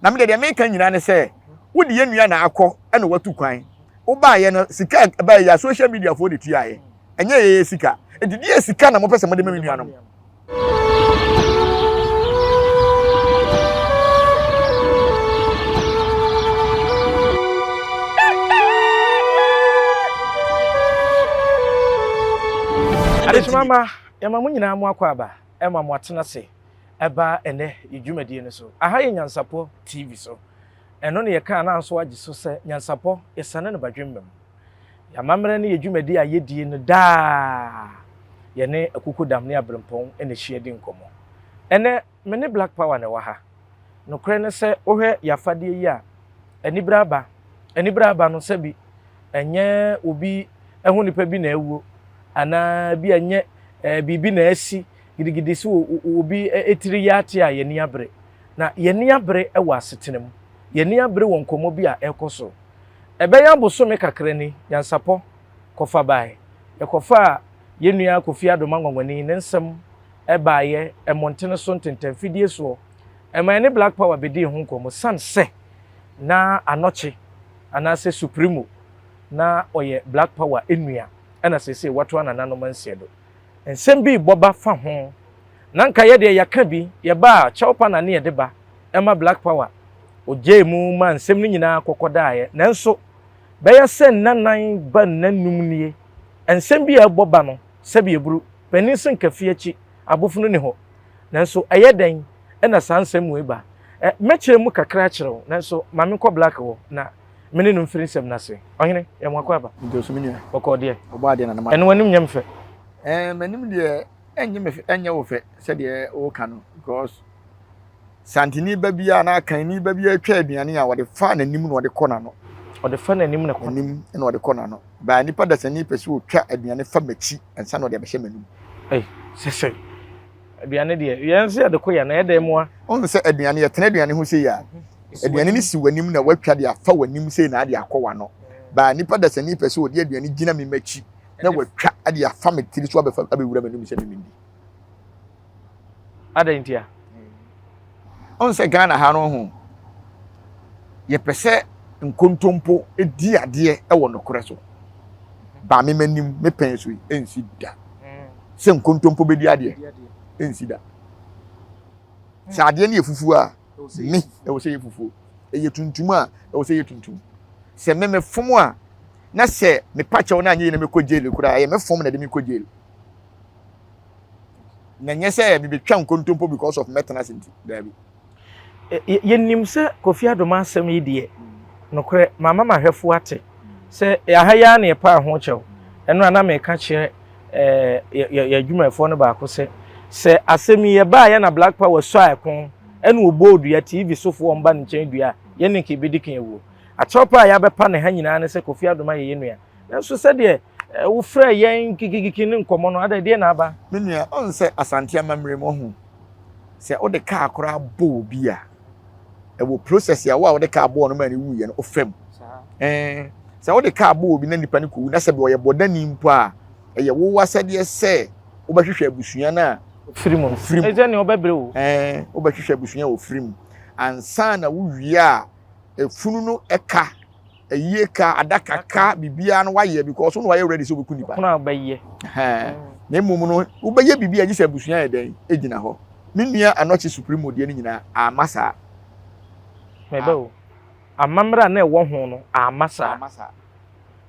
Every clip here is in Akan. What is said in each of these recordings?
Na me deɛ deɛ meka nyinaa ne sɛ wode yɛn nua na akɔ ɛna watu kwan wobaayɛ no sika a ɛbaeɛ yi a social media foɔ de tuaeɛ ɛnyɛ yɛyɛ sika nti deɛ sika na mopɛ sɛ mode ma me nuanom. Adekyema mma, yɛma mo nyinaa mo akwaaba ma mo atena ase ɛba ɛnnɛ yɛ dwumadie no so. Aha yɛ Nyansapɔ TV so. Ɛno ne yɛka anaa nso agye so sɛ Nyansapɔ yɛsane no badwemma mu. Yɛn amammerɛ ne yɛ dwumadie a yɛdie no daa yɛne Akukudam ne Aberempɔn na ɛhyia di nkɔmmɔ. Ɛnnɛ me ne Black Power na ɛwɔ ha. Nokorɛ ne sɛ wohwɛ yɛn afadeɛ yi a, anibere aba. Anibere aba no sɛbi ɛnyɛ obi ho nipa bi na awuo anaa bi a ɛnyɛ biribi na asi Gidigidi sɛ obi tiri yɛ ate a, yɛn ani abere. Na yɛn ani abere wɔ asetena mu. Yɛn ani abere wɔ nkɔmmɔ bi a ɛrekɔ so. Ɛbɛyɛ abosome kakra ni, Nyansapɔ kɔfa bae. Yɛkɔfaa yɛn nua Kofi Adoma Nwanwani ne nsɛm baeɛ mmɔntene so ntentanfidie soɔ. Ɛma yɛne Black Power bɛdii ho nkɔmmɔ sane sɛ na Anɔkye anaasɛ Supremo na ɔyɛ Black Power nua ɛna seesei watoa nananom nseɛ do. Nsɛm bi rebɔ ba fa ho. Na nka yɛ deɛ yɛaka bi, yɛba a kyɛw pa na ne yɛde ba ma Black Power. Ɔgyae mu maa nsɛm no nyinaa kɔkɔdaeɛ. Nanso bɛyɛ sɛ nna nan ba nna num nie, nsɛm bi a ɛrebɔ ba no, sɛbi aburu, panin se nka fie akyi, abofono nni hɔ. Nanso ɛyɛ dɛn na saa nsɛm wei ba? Ɛ, mɛkyerɛ mu kakra akyerɛ wo, nanso ma menkɔ Black hɔ na me ne no mfiri nsɛm no ase. Ɔhene, yɛ mo akwaaba. Ntoso me nua. Bɔkɔɔ deɛ. Ɔbɔ adeɛ na ne ma. Ɛno w'anim nyɛ me fɛ. Ɛɛ m'anim deɛ ɛnyɛ me fɛ ɛnyɛ wo fɛ sɛdeɛ woka no because santini ba bi a na akanni ba bi atwa aduane a wɔde fa n'anim na wɔde kɔ n'ano. Ɔde fa n'anim na kɔ. N'anim na wɔde kɔ n'ano. Baa nipa dasani pɛ sɛ otwa aduane fa m'akyi ansa na ɔde abɛhyɛ m'anum. Ei sɛsɛ Aduane deɛ, yɛn nso yɛde ko yɛn na ɛyɛ dɛn mua? Wohu sɛ aduane, yɛtena aduane ho sei a, aduane no si w'anim na woatwa de afa w'anim sei na ade akɔ w'ano. Baa nipa dasani pɛ sɛ ɔde aduane gyina me m'akyi na watwa de afa me tiri so abɛfa abɛwura m'anum sɛ memendi. Adɛn ntia? Wohu sɛ Ghana ha no ho, yɛpɛ sɛ nkontompo di adeɛ wɔ nokorɛ so. Baa me m'anim, me pɛn so yi, ɛnsi da. Sɛ nkontompo bɛdi adeɛ, ɛnsi da. Sɛ adeɛ no yɛ fufuo a, me, ɛwɔ sɛ yɛ fufuo. Ɛyɛ tuntum a, ɛwɔ sɛ yɛ tuntum. Sɛ me mefom a, na sɛ mepa kyɛw na anyɛ yie na mekɔ jail koraa, ɛyɛ me fom na ɛde me kɔ jail. Na nyɛ sɛ mebɛtwa nkontompo because of mɛtena ase nti, daabi. Yɛnim sɛ Kofi Adomah asɛm yi deɛ, nokorɛ, mama m'ahwɛfoɔ ate sɛ aha yi ara na yɛpaa ho kyɛw. Ɛno a na meka kyerɛ yɛn adwumayɛfoɔ no baako sɛ, sɛ asɛm yi ɛbaeɛ na Black Power suaa ɛko ɛna ɔbɔɔ dua, TV sofoɔ mba ne nkyɛn dua a, yɛn ne nka yɛbɛdi kan awuo. Akyɛw pa a yɛabɛpa ne ha nyinaa ne sɛ Kofi Adomah yɛ yɛn nua. Nanso sɛdeɛ wofrɛɛ yɛn kikikiki ne nkɔmmɔ no, adɛn, deɛn na aba? Me nua, ɔn sɛ Asante amammerɛ mu, ɔho, sɛ wode kaa koraa bɔ obi a, ɛwɔ process a wo a wode kaa bɔɔ no ma ne wuiɛ no, wofa mu. Ɛɛ, sɛ wode kaa bɔ obi na nipa no kɔwu na sɛ ɔyɛ bɔdani mpo a, ɛyɛ wo asɛdeɛ sɛ wobɛhwehwɛ abusua no a ofiri mu. Ofiri mu. Ɛsɛ nea ɔbɛbrɛ o. Ɛɛ, wobɛhwehwɛ abusua a ofiri mu. Ansa na wowie a, efunu no ɛka ayie ka adaka ka biribiara no wayɛ because wo na wayɛ ready sɛ wobɛku nipa. Ɔkono a wobɛyɛ. Na mmom no wobɛyɛ biribi a gye sɛ abusua yɛ dɛn gyina hɔ. Me nua Anɔkye Supremo deɛ no nyinaa amma saa. Meba o. Amammerɛ a na ɛwɔ ho no amma saa.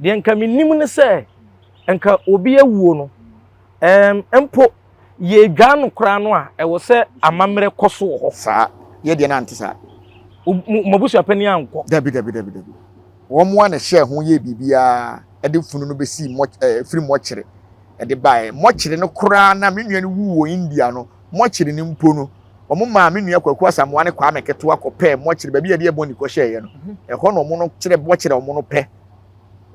Deɛ nka menim ne sɛ nka obi awuo no Ɛɛm, mpo yɛredwaa no koraa no a, ɛwɔ sɛ amammerɛ kɔ so wɔ hɔ. Saa. Yɛ deɛ no ante saa. Mo mo abusuapanin ankɔ? Dabi, dabi, dabi, dabi. Wɔn ara na ɛhyɛɛ ho yɛɛ biribiara de funu no bɛsii mɔ ɛɛ firi mɔkyere de baeɛ. Mɔkyere no koraa na me nua no wuu wɔ India no, mɔkyere no mpo no, wɔn maa me nua Kwaku Asamoah ne Kwame Ketewa kɔpɛɛ mɔkyere baabi a yɛde Ebony kɔhyɛeɛ no. Ɛhɔ na wɔn no kyerɛ mɔkyere a wɔn no pɛ.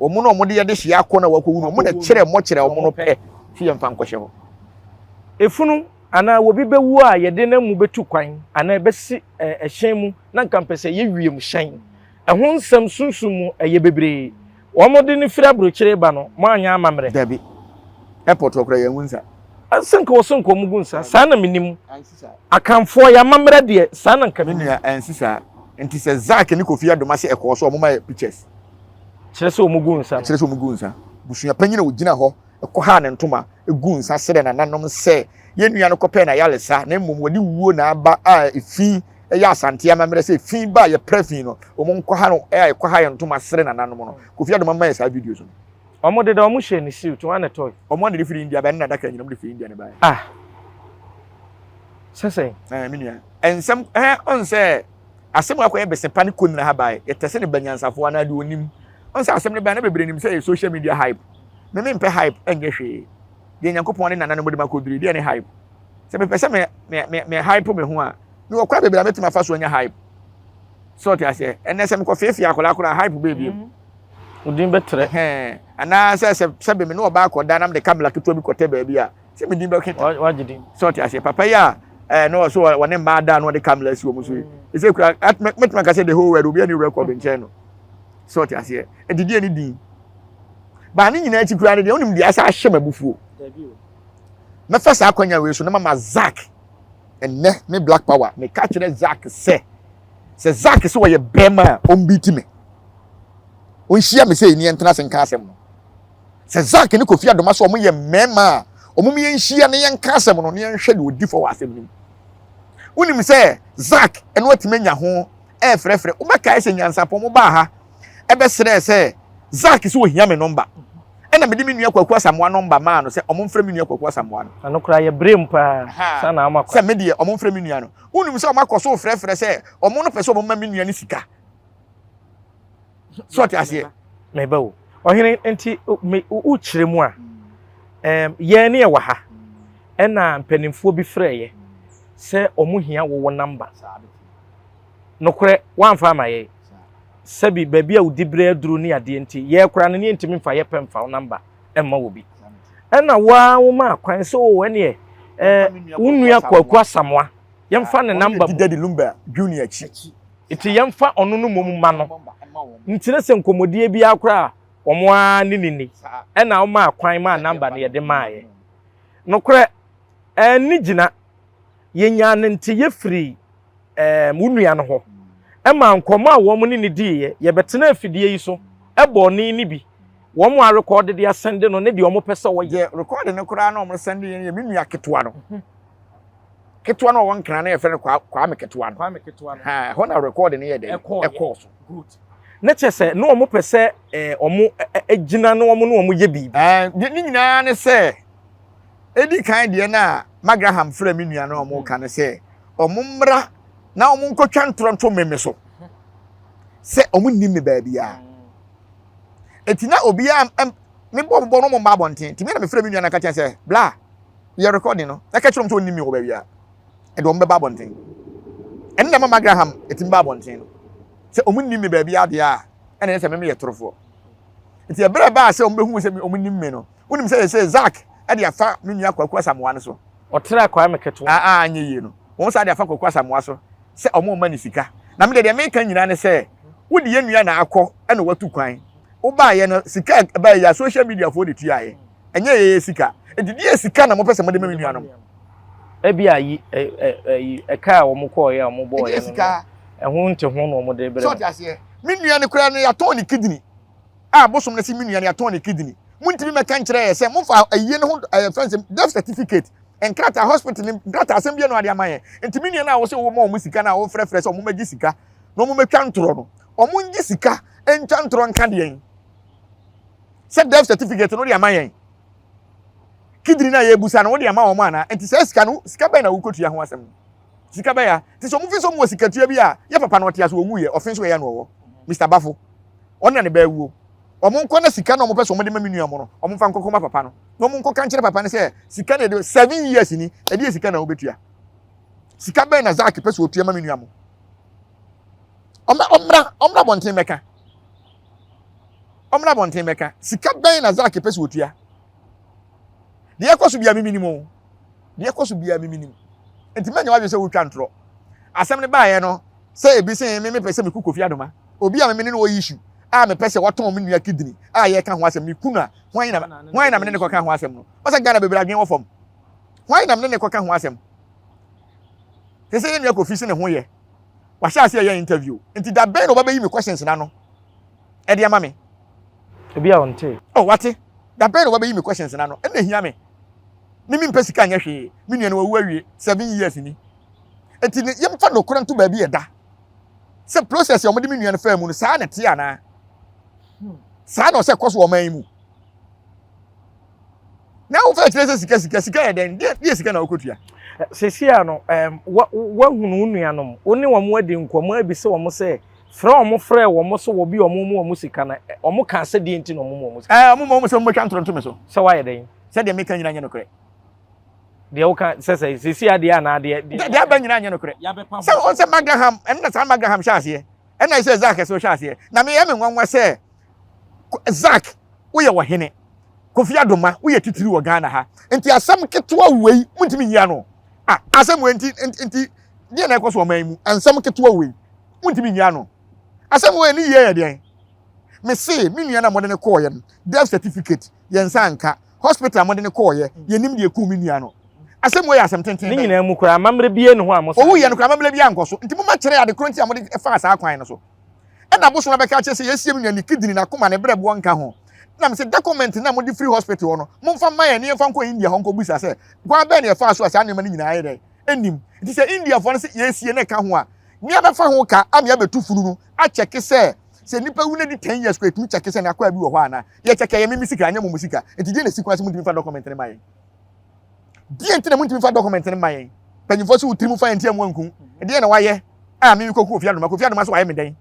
Wɔn na wɔde yɛde hyia akɔ na wɔakɔwu no, wɔn na kyerɛ mɔkyerɛ wɔn no pɛ sɛ yɛmfa nkɔhyɛ hɔ. Efunu anaa obi bɛwu a yɛde n'amu bɛtu kwan anaa ɛbɛsi ɛhyɛn mu na nka mpɛ sɛ ɛyɛ wiemhyɛn. Ɛho nsɛm sunsum mu ɛyɛ bebree. Wɔde no firi aburokyire ba no, moanyɛ amammerɛ. Dabi. Airport hɔ koraa yɛngu nsa. Sɛ nka wɔsɛ nka wɔn gu nsa. Saa na menim. Akanfoɔ yɛn amammerɛ deɛ saa na nka menim. Me nua, ɛnsi saa. Nti sɛ Zack ne Kofi Adoma sɛ ɛkɔɔ so a, wɔma yɛ pictures. Kyerɛ sɛ wɔn gu nsa no. Kyerɛ sɛ wɔn gu nsa. Busua panyin a ogyina hɔ kɔhaa ne ntoma gu nsa srɛ nananom sɛ yɛn nua no kɔpɛɛ n'ayaresa na mmom wɔde wuo na aba a efi yɛ Asante amammerɛ sɛ efi ba a yɛpra fi no, wɔn nkɔha no a ɛkɔha yɛn ntoma srɛ nananom no. Kofi Adoma ma yɛ saa videos no. Wɔn deda wɔn hyɛ ne suit, wɔn na ɛtɔe. Wɔn na de firi India bae, ne n'adaka nyina wɔn de firi India na ɛbae. Ah. Sɛ sɛn? Ɛɛ me nua. Nsɛm ɛɛ ɔn sɛ asɛm akɔyɛ besepa ne kɔnyina ha bae. Yɛtɛ sɛ ne ba nyansafoɔ anaa deɛ onim. Ɔn sɛ asɛm no bae na bebree nim sɛ ɛyɛ social media hype. Me mempɛ hype ɛnyɛ hwee. Deɛ Nyankopɔn ne nananom de ma kɔduru deɛ ne hype. Sɛ mepɛ sɛ me me me me hype me ho a, mewɔ kwan bebree a mɛtumi afa so anya hype. Sɛ ɔte aseɛ. Ɛnɛ sɛ mekɔ feefee akwadaa koraa hype bɛɛ biem. Mm. Wo din bɛtrɛ. Hɛn. Anaa sɛ sɛ sɛ me ne ɔbaa kɔda na mede kamera ketewa bi kɔtɛ baabi a, sɛ me din bɛketa. Wagye din. Sɛ ɔte aseɛ. Papa yi a ɛɛ na ɔso wɔne mmaa da na ɔde kamera asi wɔn so yi. Ɛsɛ kura mɛtumi aka sɛ the whole world obi ani record nkyɛn no. Sɛ ɔte aseɛ. Ɛdidi ɛne din. Baa ne nyinaa akyi koraa no deɛ wonim deɛ asa ahyɛ m'abufuo. Mɛfa saa akwanya wei so na mama Zack ɛnnɛ me Black Power meka kyerɛ Zack sɛ sɛ Zack sɛ ɔyɛ bɛrima a ɔmbiiti me. Ɔnhyia me sɛ ɛni ɛntena ase nka asɛm no. Sɛ Zack ne Kofi Adoma sɛ ɔmo yɛ mmarima a ɔmo mu yɛnhyia na yɛnka asɛm no na yɛnhwɛ deɛ ɔdi fɔ wɔ asɛm no mu. Wonim sɛ Zack ɛno atumi anya ho ɛɛfrɛfrɛ wobɛkae sɛ nyansapɔn mo baa ha ɛbɛsrɛɛ sɛ Zack sɛ ohia me nɔmba ɛna mede me nua Kwaku Asamoah nɔmba maa no sɛ ɔmo mfrɛ me nua Kwaku Asamoah no. Ɛno koraa yɛ brɛ mu paa sa na ama kwan. Sɛ me deɛ ɔmo mfrɛ me nua no. Wonim sɛ ɔmo akɔ so frɛfrɛ sɛ ɔmo no pɛ sɛ ɔmo ma me nua no sika. So ɔte aseɛ. Meba o. Ɔhene nti me wokyerɛ mu a ɛɛm yɛn ne yɛwɔ ha ɛna mpanimfoɔ bi frɛɛ yɛ sɛ ɔmo hia wo wo nɔmba. Nokorɛ, woamfa ama yɛn. Sɛbi baabi a wo diberɛ aduru ne adeɛ nti, yɛn koraa no ne yɛntumi mfa yɛ pɛ mfa wo namba mma obi. Ɛna wo ara womaa kwan sɛ oo ɛneɛ ɛɛ wo nua Kwaku Asamoah, yɛmfa ne namba mu. Daddy Lumba Junior akyi. Nti yɛmfa ɔno no mmom mma no. Nti na sɛ nkɔmmɔdie biara koraa a, wɔn ara ne no nni. Ɛna womaa kwan maa namba no yɛde maeɛ. Nokorɛ, anni gyina. Yɛnyaa no nteyɛ firii ɛɛm, wo nua no hɔ. Ɛmaa nkɔmmɔ a wɔn ne no diiɛ, yɛbɛtenaa afidie yi so bɔɔ ne no bi. Wɔn a rekɔɔde de asɛnde no ne deɛ wɔpɛ sɛ wɔyɛ. Deɛ rekɔɔde no koraa na wɔsɛnde yɛn yɛ me nua ketewa no. Ketewa no a ɔwɔ Nkran no yɛfrɛ no Kwa, Kwame ketewa no. Kwame ketewa no. Ha, ɛhɔ na rekɔɔde no yɛ dɛ, ɛkɔɔ so. Good. Ne kyerɛ sɛ na wɔpɛ sɛ ɛɛ wɔn gyina na wɔn ne wɔn yɛ biribi. Ɛɛ, ne nyinaa ne sɛ Edi kan deɛ na Magraham frɛ me nua no a wɔka no sɛ wɔn mmra na wɔn nkɔtwa ntorɔ nto me so sɛ wɔn nnim me baabiara. Eti na obiara me bɔ bɔ no wɔn mma abɔnten. Ti me na me frɛ me nua na ka kyerɛ sɛ bla yɛ recording no na ka kyerɛ wɔn sɛ wɔn nnim me wɔ baabiara. Ɛde wɔn bɛba abɔnten. Ɛno na ɛma Magraham etimi ba abɔnten no sɛ wɔn nnim me baabiara deɛ a ɛna ɛyɛ sɛ me meyɛ torofoɔ. Nti ɛberɛ ɛbaa sɛ wɔn bɛhu sɛ wɔn nnim me no Wonim sɛ sɛ Zack de afa me nua Kwaku Asamoah no so. Ɔtra Kwame ketewa. Ah, anyɛ yie no. Wɔn saa de afa Kwaku Asamoah so sɛ wɔn mma no sika. Na me deɛ deɛ meka nyinaa ne sɛ, wode yɛn nua na akɔ ɛna watu kwan. Wobaeɛ no, sika a ɛbaeɛ yi a social media foɔ na ɛtuaeɛ. Ɛnyɛ yɛyɛ sika. Nti deɛ sika na mopɛ sɛ mode ma me nuanom? Ebi a yi ɛ ɛ ɛyi ɛka a wɔn kɔɔeɛ a wɔn bɔɔeɛ no no, ɛho nte ho na wɔn de brɛ mo. Sɛ ɔte aseɛ. Me nua no koraa no yɛatɔn ne kidney. a bosom no se me nua no yɛatɔn ne kidney. Montumi mmɛka nkyerɛ yɛ sɛ momfa ayie no ho ɛyɛ fɛn sɛ death certificate nkrataa hospital no nkrataa asɛm bi no ade ama yɛn. Nti me nua no a wɔsɛ wɔma wɔn sika no a wɔfrɛfrɛ sɛ wɔn mmɛgye sika na wɔn mmɛtwa ntorɔ no, wɔn ngye sika ntwa ntorɔ nka deɛn? Sɛ death certificate no de ama yɛn. Kidney no a yɛbusa no wode ama wɔn anaa? Nti saa sika no sika bɛn na wokɔtua ho asɛm no? Sika bɛn a? Nti sɛ wɔn fi sɛ wɔn wɔ sikatua bi a yɛ papa no ɔte ase wɔn wuyɛ ɔfe nso ɛyɛ no ɔwɔ Mr. Bafo. Ɔno na ne ba awuo. Wɔn nkɔ na sika na wɔn pɛ sɛ wɔn de ma me nua mo no, wɔn mfa nkɔkɔ ma papa no. Na wɔn nkɔka nkyerɛ papa no sɛ sika na ɛde 7 years ni, ɛde yɛ sika na wɔbɛtua. Sika bɛn na Zack pɛ sɛ ɔtua ma me nua mo? Ɔmmra ɔmmra ɔmmra abɔnten mɛka. Ɔmmra abɔnten mɛka. Sika bɛn na Zack pɛ sɛ ɔtua? Deɛ ɛkɔ so biara mimi nim o. Deɛ ɛkɔ so biara mimi nim. Nti mɛnyɛ wadwene sɛ wotwa ntorɔ. Asɛm no baeɛ no, sɛ ebi sɛ me mepɛ sɛ meku Kofi Adoma. Obi a me ne no wɔ issue a mepɛ sɛ wɔtɔn me nua kidney a yɛka ho asɛm meku no a, hwan na hwan na me ne no kɔka ho asɛm no? Ɔsɛ Ghana bebree adwene wɔ fam. Hwan na me ne no kɔka ho asɛm? Sɛ sɛ yɛn nua Kofi se ne ho yɛ. Wahyɛ aseɛ yɛ interview. Nti da bɛn na ɔba bɛyi me questions no ano ɛde ama me? Ebi a ɔnte. Oh, wate. Da bɛn na ɔba bɛyi me questions no ano? Ɛna ehia me. Me mempɛ sika nyɛ hwee. Me nua no wawu awie 7 years ni. Nti ne yɛmfa nokorɛ nto baabi ɛda. Sɛ process a wɔde me nua no faa mu no saa na ɛteɛ anaa? Saa na ɔsɛ kɔ so wɔ ɔman yi mu. Na wofa kyerɛ sɛ sika sika sika yɛ dɛn? Deɛ deɛ sika na wokɔtua? Seesei a no, um, woahunu wo nuanom, wo ne wɔn adi nkɔmmɔ abisa wɔn sɛ, frɛ wɔn frɛɛ wɔn sɛ wɔbi wɔn mu wɔn sika no, wɔn kaa sɛ deɛ nti na wɔn mu wɔn sika. Ɛɛ, wɔn mu wɔn sɛ wɔbɛtwa ntorɔ nto me so. Sɛ woayɛ dɛn? Sɛ deɛ meka nyinaa nyɛ nokorɛ. Deɛ woka sɛ sɛ seesei adeɛ anaa deɛ. Deɛ aba nyinaa nyɛ nokorɛ. Sɛ wɔn sɛ Magraham, ɛno na saa Magraham hyɛ aseɛ. Ɛna sɛ Zak ɛsɛ ɔhyɛ aseɛ. Na meyɛ me nwanwa sɛ Zak woyɛ ɔhene. Kofi Adoma woyɛ titiri wɔ Ghana ha. Nti asɛm ketewa wei muntumi nyi ano. Ah, asɛm wei nti nti deɛ na ɛkɔ so ɔman yi mu. Nsɛm ketewa wei muntumi nyi ano. Asɛm wei ne yie yɛ deɛn? Me se me nua na mode ne kɔɔyɛ no death certificate yɛn nsa nka. Hospital a mode no kɔɔyɛ yɛnim deɛ ɛkuu me nua no. Asɛm wei yɛ asɛm tenten Ne bɛn? nyinaa mu koraa amammerɛ biara nni hɔ a mo saa. Owuiɛ no koraa amammerɛ biara ankɔ so. Nti momma kyerɛ ade korɔ nti a mode faa saa kwan no so. Ɛna abosom no bɛka akyerɛ sɛ yɛasie me nua ne kidney, n'akoma, ne berɛboɔ nka ho. Ɛna mese document no a mode firi hospital hɔ no momfa mma yɛn na yɛmfa nkɔ India hɔ nkɔbisa sɛ kwan bɛn na yɛfaa so a saa nneɛma no nyinaa ayɛ dɛn? Ɛnnim. Nti sɛ Indiafoɔ no se yɛasie no ɛka ho a, nea bɛfa ho ka ama yɛabɛtu funu no akyɛke sɛ sɛ nipa wu na di 10 years kora ɛtumi kyɛke sɛ n'akwaa bi wɔ hɔ anaa. Yɛ kyɛke ɛyɛ me me sika anyɛ mo mo sika. Nti deɛ na ɛsi kwan sɛ montumi mfa document no ma yɛn? Deɛ nti na montumi mfa document no ma yɛn? Panyinfoɔ sɛ wo tirim fa yɛn nti a mo anku. Deɛ na wayɛ a me kɔku Kofi Adoma? Kofi Adoma sɛ wayɛ me dɛn?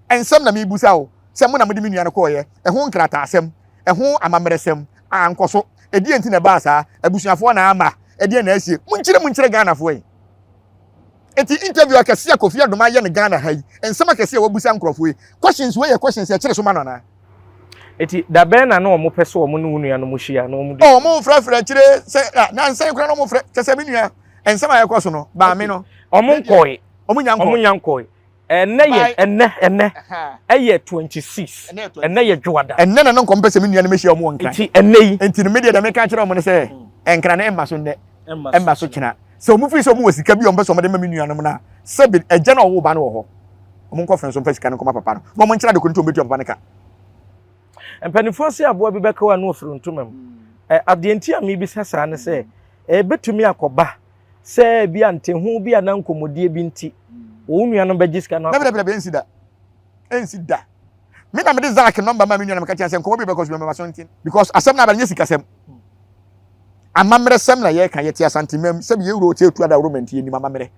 Nsɛm na mebusa o sɛ mo na mode me nua no kɔɔyɛ. Ɛho nkrataasɛm, ɛho amammerɛsɛm ankɔ so. Ɛdeɛ nti na ɛbaa saa? Abusuafoɔ na ama. Ɛdeɛ na asie? Monkyerɛ mu nkyerɛ Ghanafoɔ yi. Nti interview akɛse a Kofi Adoma ayɛ no Ghana ha yi, nsɛm akɛse a wabusa nkurɔfoɔ yi, questions wei yɛ questions ɛkyere so ma no anaa? Eti da bɛn na na wɔn pɛ sɛ wɔn ne wo nuanom hyia na wɔn di? Oh, wɔn frɛfrɛ akyire sɛ na nansa yi koraa na wɔn frɛ kyɛ sɛ me nua nsɛm a ɛkɔ so no baa me no. Wɔn nkɔe. Wɔn nya nkɔe. Wɔn nya nkɔe. Ɛnɛ yɛ ɛnɛ ɛnɛ ɛyɛ 26 ɛnɛ yɛ dwoada. Ɛnɛ na na nkɔm pɛ sɛ me nua no mehyia wɔn wɔ nkran. Nti ɛnɛ yi. Nti no me deɛ deɛ meka kyerɛ wɔn ne sɛ nkran no ɛmma so nnɛ ɛmma so kyena. Sɛ wɔn firi sɛ wɔn wɔ sika bi a wɔn pɛ sɛ wɔn de ma me nuanom no a sɛbi agya no a ɔwɔ ba no wɔ hɔ wɔn nkɔ fɛn so mfa sika no nkɔma papa no na wɔn nkyerɛ ade ko nti wɔn bɛtua papa no ka. Mpanimfoɔ se aboa bi bɛka wo a na ɔfiri ntoma mu. Adeɛ nti a mebisa saa ne sɛ ɛbɛtumi akɔba sɛ ebi a nteho bi anaa nkɔmmɔdie bi nti wo nuanom bɛgye sika no akɔ. Dabi dabi ɛnsi da ɛnsi da me na mede Zack nɔmba ma me nua na meka kyerɛ sɛ nkɔmmɔ bi bɛkɔ so bi mɛma so nti because asɛm no aba no nyɛ sikasɛm amammerɛsɛm na yɛka yɛte Asantemam sɛbi yɛwuro ɔte atu adaworo ma nti yɛnim amammerɛ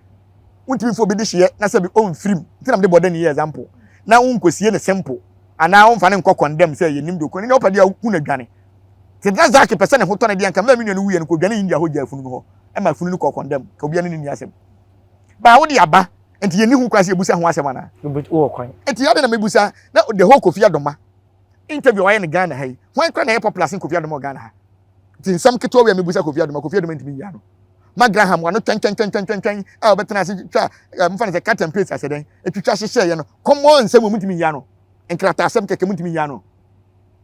wontumi mfa obi de hyeɛ na sɛbi ɔmfirim nti na mede bɔdani yɛ example na wonkɔsie ne simple anaa womfa ne nkɔ condemn sɛ yɛnim de okɔ ne wopɛ deɛ woku no adwane Sɛ na Zack pɛ sɛ ne ho tɔ no deɛ anka mmerɛ me nua no wuiɛ no kɔdwane India hɔ gyaa funu no hɔ ma funu no kɔɔ kɔndɛm ka obiara ne no nni asɛm. Baa wode aba nti yɛnni ho kwan sɛ yɛbusa ho asɛm anaa? Wowɔ kwan. Nti adɛn na mebusa na the whole Kofi Adoma interview a wayɛ no Ghana ha yi hwan koraa na ɛyɛ popular sen Kofi Adoma wɔ Ghana ha? Nti nsɛm ketewa wei a mebusa Kofi Adoma, Kofi Adoma ntumi nyi ano. Ma Graham wano twɛntwɛntwɛntwɛntwɛn a ɔbɛtena ase twitwa eh, mfa no sɛ cut and paste asɛ dɛn atwitwa hyehyɛeɛ no common nsɛm wɔ mu ntumi nyi ano. Nkrataasɛm kɛkɛ mu ntumi nyi ano.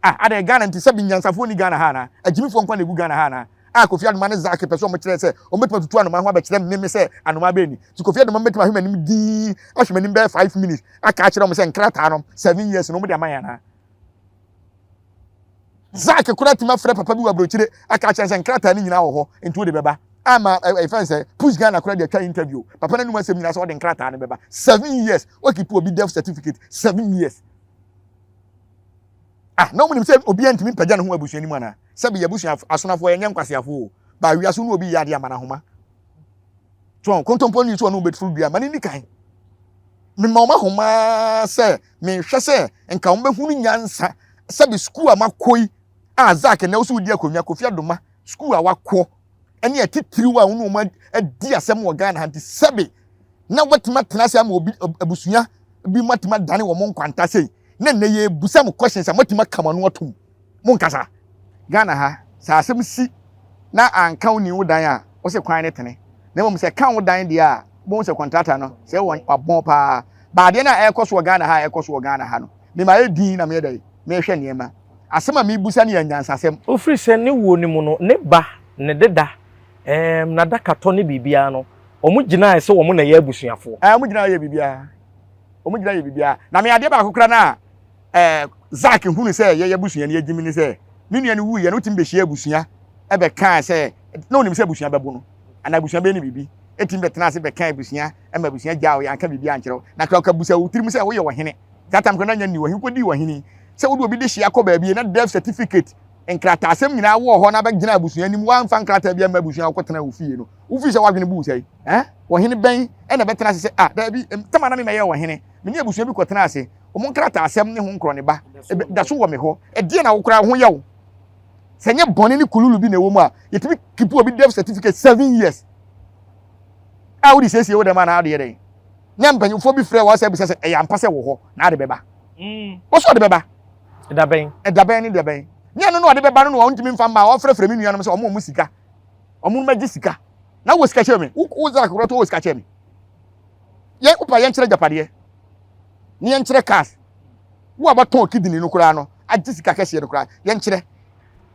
Ah adɛn Ghana nti sɛbi nyansafoɔ nni Ghana ha anaa? Agyimifoɔ nkoa na ɛgu Ghana ha anaa? Ah Kofi Anoma ne Zack pɛ sɛ wɔn kyerɛ sɛ wɔn bɛtumi atutu anomaa ho abɛkyerɛ me me sɛ anomaa bɛn ni? Nti Kofi Anoma bɛtumi ahwɛ m'anim dinn ahwɛ m'anim bɛyɛ 5 minutes aka akyerɛ wɔn sɛ nkrataa no 7 years no wɔn de ama yɛn anaa? Zack koraa tumi afrɛ papa bi wɔ aburokyire aka akyerɛ sɛ nkrataa no nyinaa wɔ hɔ nti wode bɛba ama ɛfɛn sɛ push Ghana koraa de atwa interview papa no anum asɛm nyinaa sɛ ɔde nkrataa no bɛba 7 years wakipu obi death certificate 7 years. Ah, na wɔn nim sɛ obiara ntumi mpagya ne ho abusua no mu anaa? Sɛbi yɛ abusua asonafoɔ yɛnyɛ nkwaseafoɔ o. Ba wiase no obi yɛ adeɛ ama no ahoma. So kontompo ni so ɔno bɛturu dua ma ne ni kan. Mema wɔn ahoma sɛ mehwɛ sɛ nka wɔn bɛhunu nyansa sɛbi sukuu a makɔ yi a Zack na wosi wodi akonnwa Kofi Adoma sukuu a wakɔ ɛne atitiriw a wɔn wɔn adi asɛm wɔ Ghana ha nti sɛbi na watumi atena ase ama obi abusua bi mu atumi adane wɔn nkwanta sei na nnɛ yɛbusa mo questions a moatumi aka mo ano atom mo nkasa. Ghana ha sɛ asɛm si na anka wo ni wo dan a wo se kwan ne tene na mmom sɛ ka wo dan deɛ a wobɛhu sɛ kɔntrata no sɛ wabɔn paa ba adeɛ no a ɛrekɔ so wɔ Ghana ha a ɛrekɔ so wɔ Ghana ha no me mayɛ din na meyɛ dɛ mehwɛ nneɛma asɛm a mebusa no yɛ nyansasɛm. Ofiri sɛ ne wuo no mu no ne ba ne deda ɛɛm n'adakatɔ ne biribiara no wɔn gyinaeɛ sɛ wɔn na ɛyɛ abusuafoɔ. Ɛɛ wɔn gyinaeɛ yɛ biribiara. Wɔn gyina yɛ biribiara. Na me adeɛ baako koraa na ɛɛ Zack hunu sɛ yɛyɛ abusua no yɛgyimi ne sɛ me nua no wuiɛ no wotumi bɛhyia abusua ɛbɛkaa sɛ na onim sɛ abusua bɛbo no anaa abusua bɛyɛ no biribi ɛtumi bɛtena ase bɛka abusua ɛma abusua gyaa wo yɛanka biribi ankyerɛ wo na kra ɔka busa wo tirim sɛ woyɛ ɔhene saa tam koraa na nya nni ɔhene wokɔdii ɔhene sɛ wode obi de hyia kɔ baabi na death certificate nkrataasɛm nyinaa wɔ hɔ na bɛgyina abusua anim woamfa nkrataa bi amma abusua wokɔtena wo fie no wofii sɛ woadwene bu wo sɛe eh? Ɔhene bɛn na ɛbɛtena ase sɛ ah daabi tama na memɛyɛ ɔhene me ne abusua bi kɔtena ase wɔn nkrataasɛm ne ho nkorɔneba da so wɔ me hɔ ɛdeɛ na wo koraa ho yɛ wo sɛ nyɛ bɔne ne kululu bi na ɛwɔ mu a yɛtumi keep obi death certificate 7 years a wode siesie wo dɛm anaa wode yɛ dɛn na mpanyinfoɔ bi frɛ wɔ sɛ bisa sɛ ɛyɛ ampa sɛ wɔ hɔ na ade bɛba wɔ so ɔde bɛba. Ɛda bɛn? Ɛda bɛn ne da bɛn? Nyɛ no na ɔde bɛba no na ɔntumi mfa mma a ɔfrɛfrɛ me nuanom sɛ ɔmo ɔmo sika ɔmo mmɛgye sika na wɔ sika kyerɛ me wo wo zak korɔ to wɔ sika kyerɛ me yɛn wopa yɛn kyerɛ gyapadeɛ ne yɛn kyerɛ cars wo a bɛtɔn kidney no koraa no agye sika kɛseɛ no koraa yɛn kyerɛ.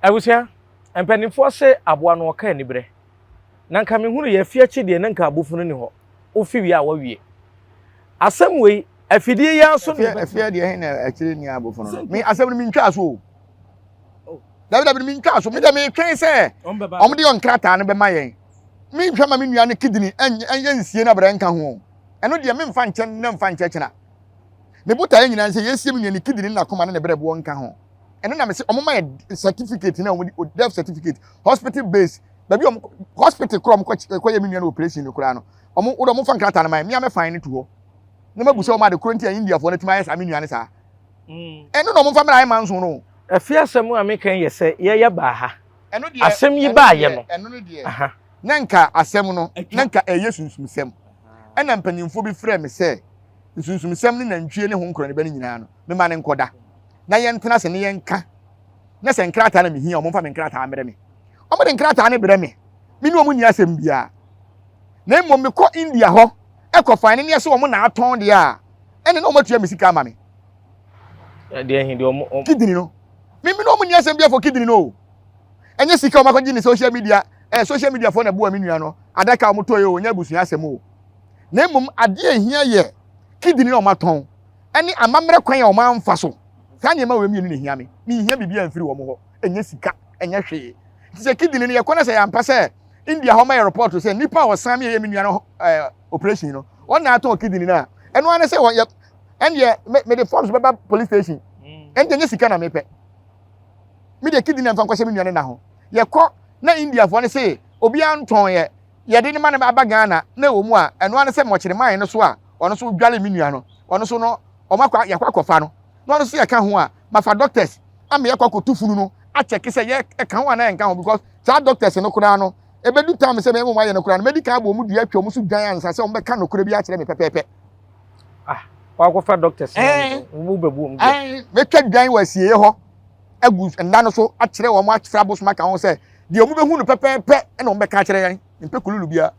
Abusua, mpanimfoɔ se aboa no ɔka aniberɛ. Na nka mehunu yɛ afi akyi deɛ na nka abofunu ni hɔ. Wofi wie a wawie. Asɛm wei, afidie yi ara so na ɛbɛtena. Afie deɛ he na akyire ni abofono no. Me asɛm no mentwaa so o. Oh. Dabi dabi mentwaa so. Me deɛ metwɛn sɛ wɔn de wɔn nkrataa no bɛma yɛn. Menhwɛ ma me nua no kidney ɛnyɛ nsie na brɛ nka ho. Ɛno deɛ memfa nkyɛ nnɛ mfa nkyɛ kyena. Me botaeɛ nyinaa sɛ yɛsie me nua ne kidney ne n'akoma ne ne brɛboɔ nka ho. Ɛno na mese wɔn ma yɛ certificate na wɔn de death certificate hospital base baabi wɔn hospital korɔ wɔn kɔ kɔ yɛ me nua no operation no koraa no wɔn wɔn fa nkrataa no ma yɛ mmea mɛfan no to hɔ na mabu sɛ wɔn ade korɔ nti a Indiafoɔ no atumi ayɛ saa me nua no saa. Ɛno na wɔn fa mmra ayɛ manso no. Afie asɛm a meka yi yɛ sɛ yɛyɛ baa ha. Asɛm yi baayɛ no. Ɛno no deɛ na nka asɛm no na nka ɛyɛ sunsumsɛm. Ɛna mpanyinfoɔ bi frɛɛ me sɛ nsunsumsɛm ne nantwie ne ho nkorɔneba no nyinaa no mema no nkɔda na yɛntena ase ne yɛnka na sɛ nkrataa na mehia wɔn mfa me nkrataa mmerɛ me. Wɔn de nkrataa no brɛ me. Me ne wɔn nni asɛm biara. Na mmom mekɔ India hɔ ɛkɔ fan no ne ɛsɛ wɔn na atɔn deɛ a ɛne na wɔn atua me sika ama me. Deɛ ɛhe deɛ wɔn. Kidney no. Me me ne wɔn nni asɛm biara for kidney no o. Ɛnyɛ sika wɔn akɔgye ne social media ɛɛ social media foɔ na ɛboa me nua no adaka a wɔn tɔ yɛ o ɛnyɛ abusua asɛm o. Na mmom adeɛ ehia yɛ kidney na wɔn atɔn ɛne amammerɛ kwan a wɔn amfa so. Saa nneɛma wɔ mmienu na ehia me. Menhia biribi amfiri wɔn hɔ. Ɛnyɛ sika, ɛnyɛ hwee. Nti sɛ kidney no yɛkɔ na sɛ yɛampa sɛ India hɔ ma yɛ report sɛ nipa a ɔsan mi yɛ me nua no ɛɛ operation no wɔn na atɔn kidney no a ɛno ara ne sɛ wɔyɛ ɛndeɛ me de forms bɛba police station ɛndeɛ nye sika na mepɛ me deɛ kidney na nfa nkɔhyɛ me nua no na ho yɛkɔ na India foɔ no se obiara ntɔn yɛ yɛde ne ma no aba Ghana na ɛwɔ mu a ɛno ara ne sɛ mɔkyere man no so a ɔno so dwale me nua no ɔno so no ɔmo akɔ yɛkɔ akɔfa no na ɔno so yɛka ho a mafa doctors ama yɛkɔ akɔtu funu no akyɛke sɛ yɛ ɛka ho anaa ɛnka ho because saa doctors no koraa no ebedu time sɛ mɛma wɔn ayɛ no koraa no mɛdi kan abɔ wɔn dua atwa wɔn so dwan ansa sɛ wɔn bɛka nokorɛ bi akyerɛ me pɛpɛɛpɛ. Ah, wakɔfa doctors no wɔn bɛbu wɔn dua. Mɛtwa dwan wɔ asieeɛ hɔ agu nna no so akyerɛ wɔn afra abosom aka ho sɛ deɛ wɔn bɛhu no pɛpɛɛpɛ ɛna wɔn bɛka akyerɛ yɛn. Mempɛ kululu biara,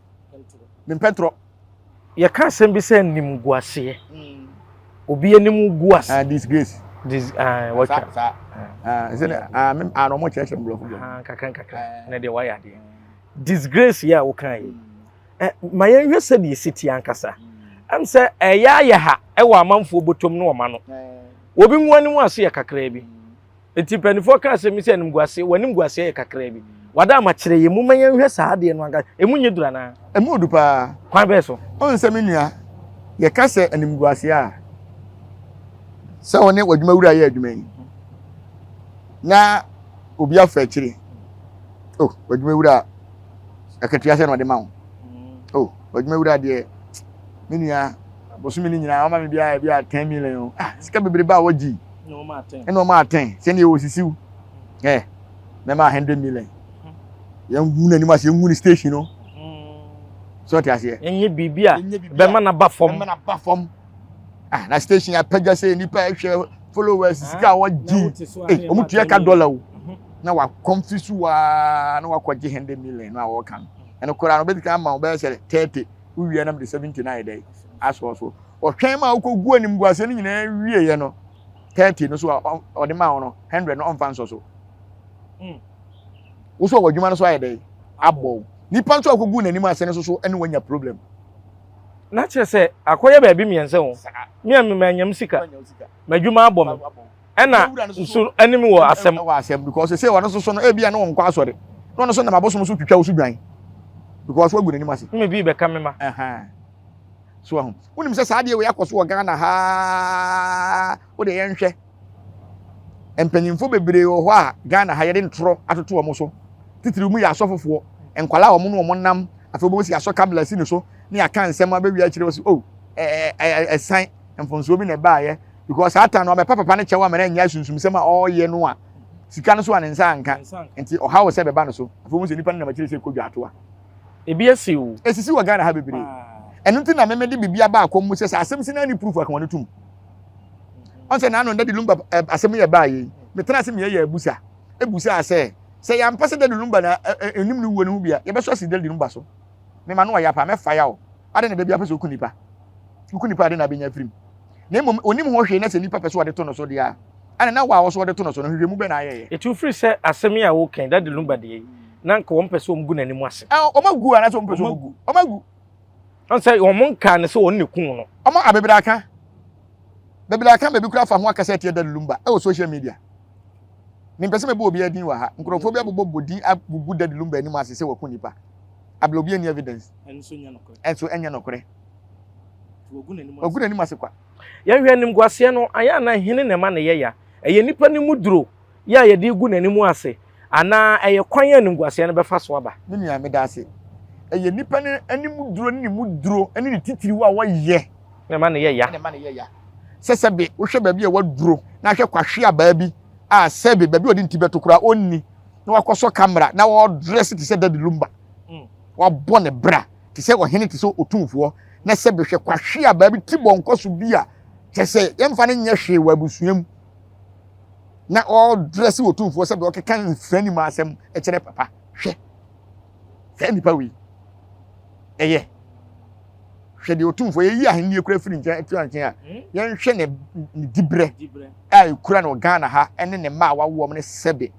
mempɛ ntorɔ. Yɛka asɛm bi sɛ animguaseɛ. Obi anim gu ase. Ah, disgrace. Dis ah, watwa. Saa. Ah, sɛ na ah, me ah, na ɔmo kyerɛkyerɛ mborɔfo bi. Ah, kakra nkakra. Na deɛ wayɛ adeɛ. Disgrace yɛ a woka yi. Eh, ma yɛnhwɛ sɛdeɛ ɛsi te ankasa. Ɛm sɛ ɛyɛ ayɛ ha ɛwɔ amanfoɔ bɔtɔm ne ɔma no. Obi ngu anim ase yɛ kakraa bi. Nti mpanimfoɔ ka asɛm yi sɛ animguase, w'animguaseɛ yɛ kakraa bi. Wada ama kyerɛ yɛn mu ma yɛnhwɛ saa adeɛ no ankasa. Emu nyɛ duru anaa? Emu du paa. Kwan bɛn so? Ɔn sɛ me nua, yɛka sɛ animguaseɛ a, sɛ wo ne w'adwuma wura yɛ adwuma yi, na obi afa akyire, oh, w'adwuma wura akatua sɛ na ɔde ma wo. Oh, w'adwuma wura deɛ, me nua, bosome no nyinaa ɔma me biara bi a 10 million o. Ah, sika bebrebe a wɔgye. Ɛna ɔma atɛn sɛnea ɛwɔ sisiw. Ɛ, mɛma 100 million. Yɛngu n'anim ase, yɛngu ne station no. So ɔte aseɛ. Ɛnyɛ biribi a bɛma n'aba fam. Bɛma n'aba fam. Ah, na station apagya sɛ nipa ɛhwɛ followers sika a wɔgye. Eh, wɔn tua ka dollar o. Na wakɔmfi so waa na wakɔgye 100 million no a wɔka no. Ɛno koraa no bɛtumi ama wɔbɛyɛ sɛ 30. Wowie na mede 70 no ayɛ dɛ asoɔ so. Ɔtwɛn ma wokɔgu animguaseɛ no nyinaa wieɛ no 30 no so a ɔde maa wo no 100 no ɔmfa nsɔ so. Wo so wɔ adwuma no so ayɛ dɛ abɔ wo. Nipa nso a wokɔgu n'anim ase no so so ɛne wanya problem. Na kyerɛ sɛ akɔyɛ baabi mmiɛnsa o. Me a manya me sika, m'adwuma abɔ me. Ɛna nso ɛne me wɔ asɛm. Wɔ asɛm because sɛ ɔno nso so no ebi a na ɔnkɔ asɔre. Na ɔno nso nam abosom so twitwa wo so dwan. Because wagu n'anim ase. Me bi bɛka me ma. So ahu. Wonim sɛ saa adeɛ wei akɔ so wɔ Ghana haa. Wo deɛ yɛnhwɛ. Mpanyinfoɔ bebree wɔ hɔ a Ghana ha yɛde ntorɔ atoto wɔn so. Titiri mu yɛ asɔfofoɔ. Nkwadaa a wɔn ne wɔn nam afei wɔbɛsi asɔ kabla si ne so ne yɛaka nsɛm abɛwie akyire wɔ so oh ɛɛ ɛsan mfonsoɔ bi na ɛbaayɛ because saa tan no ɔbɛpa papa no kyɛw ama no anya sunsumsɛm a ɔreyɛ no a sika no so a ne nsa anka nti ɔhaw sɛ bɛba no so afei wɔn sɛ nipa no nam akyire sɛ kɔ dwatoa. Ebi asi o. Esisi wɔ Ghana ha bebree. Ɛno nti na meme de biribi aba akɔm mu sɛ sɛ asɛm si na ni proof aka wɔn tum. Ɔn sɛ n'ano Daddy Lumba asɛm yɛ baa yei. Metena ase meyɛ yɛ abusa. Ebusa sɛ sɛ yɛampa sɛ Daddy Lumba na enim ne wuo no ho bi a yɛbɛsɔ asi Daddy Lumba so. Mema no ɔya paa mɛfa ya o. Adɛn na da bi apɛ sɛ oku nipa? Oku nipa ade na abɛnya afirim. Na mmom onim ho hwee na sɛ nipa pɛ sɛ ɔde to no so deɛ a ɛna na wa a ɔso ɔde to no so no hwehwɛmu bɛ na ayɛyɛ. Eti wofiri sɛ asɛm yi a woka yi Daddy Lumba deɛ yi na nka wɔn pɛ sɛ wɔn gu n'anim ase. Ɛ wɔn agu anaasɛ wɔn pɛ sɛ wɔn gu? Wɔn agu. Wɔn sɛ wɔn nkaa ne sɛ wɔn na kun no. Wɔn a bebree aka. Bebree aka baabi koraa fa ho akasa atia Daddy Lumba ɛwɔ social media. Mempɛ sɛ mɛbɔ obiara din wɔ ha. Nkurɔfoɔ bi abobɔ bɔ din agugu Daddy Lumba anim ase sɛ waku nipa. Abla obi ani evidence. Ɛnso ɛnyɛ nokorɛ. Wagu n'anim ase kwa. Yɛhwɛ animguaseɛ no, ayɛ a na hene na ɛma no yɛ ya? Ɛyɛ nipa no mu duro yɛ a yɛde regu n'anim ase anaa ɛyɛ kwan a animguaseɛ no bɛfa so aba? Me nua, meda ase. Ɛyɛ nipa no anim duro ne ne mu duro ne ne titiriw a wɔyɛ. Na ɛma no yɛ ya. Na ɛma no yɛ ya. Sɛ sɛbe wohwɛ baabi a waduro na ahwɛ kwahwe abaa bi a sɛbe baabi a ɔde ne ti bɛto koraa ɔnni na wakɔsɔ kamera na ɔredrɛse te sɛ Daddy Lumba. Wabɔ ne bra te sɛ ɔhene te sɛ otumfoɔ na sɛbe hwɛ kwahwe abaa bi ti bɔ nkɔso bi a kyɛ sɛ yɛmfa no nyɛ hwee wɔ abusua mu na ɔredrɛse otumfoɔ sɛbe ɔkeka mfrɛ mu asɛm kyerɛ papa. Hwɛ saa nipa wei ɛyɛ hwɛ deɛ otumfoɔ yɛyi ahenni kura firi nkyɛn atua nkyɛn a yɛnhwɛ ne ne dibrɛ a ekura no Ghana ha ɛne ne mma a wawo wɔn ne sɛbe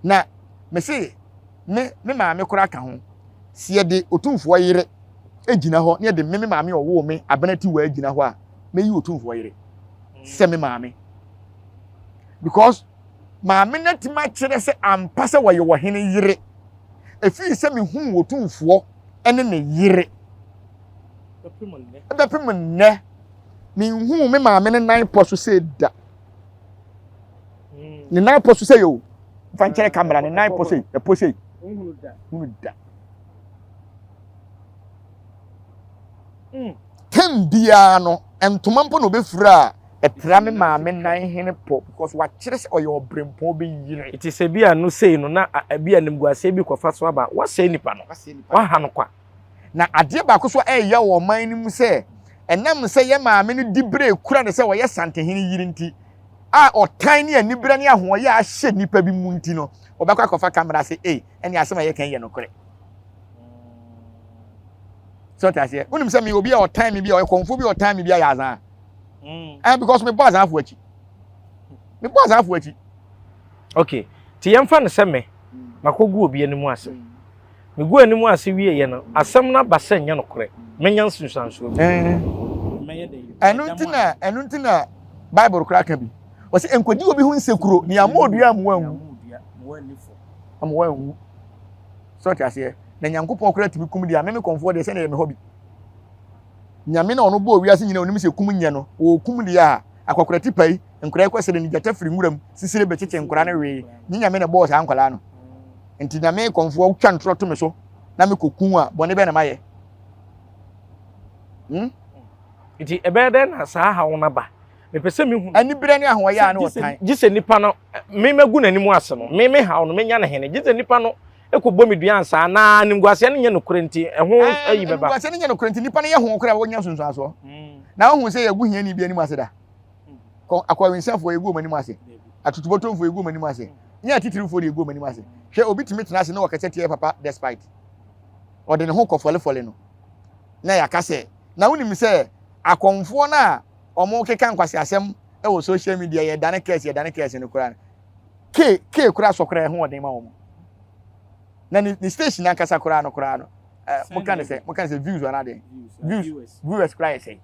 na mese me me maame koraa ka ho si yɛde otumfoɔ yere gyina hɔ ne yɛde me me maame ɔwoo me abena tiwa gyina hɔ a meyi otumfoɔ yere sɛ me maame because maame no atumi akyerɛ sɛ ampa sɛ wɔyɛ ɔhene yere ɛfiri sɛ mehuu otumfoɔ ne ne yere bɛpem nnɛ menhuu me maame ne nan pɔ so sɛ da ne nan pɔ so sɛ yɛ o fa nkyerɛ kamera ne nan pɔ sɛ ɛpɔ sɛ hunu da Tem biara no ntoma mpo na ɔbɛfira a ɛtra me maame nan hene pɔ because wakyerɛ sɛ ɔyɛ ɔbrempɔn bi yere. Nti sɛ bi a no sei no na bi a animguaseɛ bi kɔfa so aba a, woasɛe nipa no, woaha no kwa. Na adeɛ baako so a ɛyɛ wɔ ɔman no mu sɛ ɛnam sɛ yɛ maame no diberɛ kura no sɛ ɔyɛ Santehene yere nti a ɔtan ne aniberɛ ne ahoɔyɛ a ahyɛ nnipa bi mu nti no, wɔbɛkɔ akɔfa kamera sɛ ei ɛne asɛm a yɛka yi yɛ nokorɛ. Sɛ ɔte aseɛ, wonim sɛ meyɛ obi a ɔtan me bi a ɔyɛ kɔmfoɔ bi a ɔtan me bi a yɛ azaa. Mm. Because mebɔ azaafo akyi. Mebɔ azaafo akyi. Okay, nti yɛmfa no sɛ me, makɔgu obi anim ase. Megu anim ase wieɛ no, asɛm no aba sɛ nyɛ nokorɛ. Mɛnya nsunsuansoɔ bi. Ɛno nti na ɛno nti na Bible koraa ka bi. Wɔsɛ nkɔdi obi ho nsekuro ne ama odua amoa nwu. Amoa nwu. Sɛ ɔte aseɛ. Na Nyankopɔn koraa tumi kum deɛ a, me me kɔmfoɔ deɛ sɛdeɛ ɛyɛ me hɔ bi. Nyame na ɔno bɔɔ wiase nyina onim sɛ kum nyɛ no, ɔɔkum deɛ a, akɔkora ti pai, nkwadaa kɔ sere no, gyata firi nwura mu, sisire bɛkyekye nkwadaa no wee, nye Nyame na ɛbɔɔ saa nkwadaa no. Nti na me kɔmfoɔ twa ntorɔ to me so na me kɔ kun a, bɔne bɛn na mayɛ? Hmm? Nti ɛbɛyɛ dɛn na saa haw no aba? Mepɛ sɛ mehu. Aniberɛ ne ahoɔyɛ a ne ɔtan. Gye sɛ nipa no, me magu n'anim ase no, me me haw no, menya no hene. Gye sɛ nipa no kɔbɔ me dua ansa, anaa animguaseɛ no nyɛ nokorɛ nti, ɛho ayi bɛba. Animguaseɛ no nyɛ nokorɛ nti, nipa no yɛ ho koraa wɔnya nsunsuansoɔ. Na wohu sɛ yɛgu hiani bi anim ase da? Akɔwensafoɔ yɛgu wɔn anim ase. Atutubɔtɔmfoɔ yɛgu wɔn anim ase. Nyɛ atitirifoɔ na yɛgu wɔn anim ase. Hwɛ, obi tumi tena ase na ɔkasa tia papa despite. Ɔde ne ho kɔfɔlefɔle no. Na yɛaka sɛ, na wonim sɛ akɔmfoɔ no a wɔkeka nkwaseasɛm wɔ social media yɛdane curse yɛdane curse no koraa no K K koraa sɔ koraa ɛho ɔden ma wɔn. Na ne ne station ankasa koraa no koraa no. Ɛɛ mo ka ne sɛ mo ka ne sɛ views anaa deɛ views viewers koraa yɛ sɛn.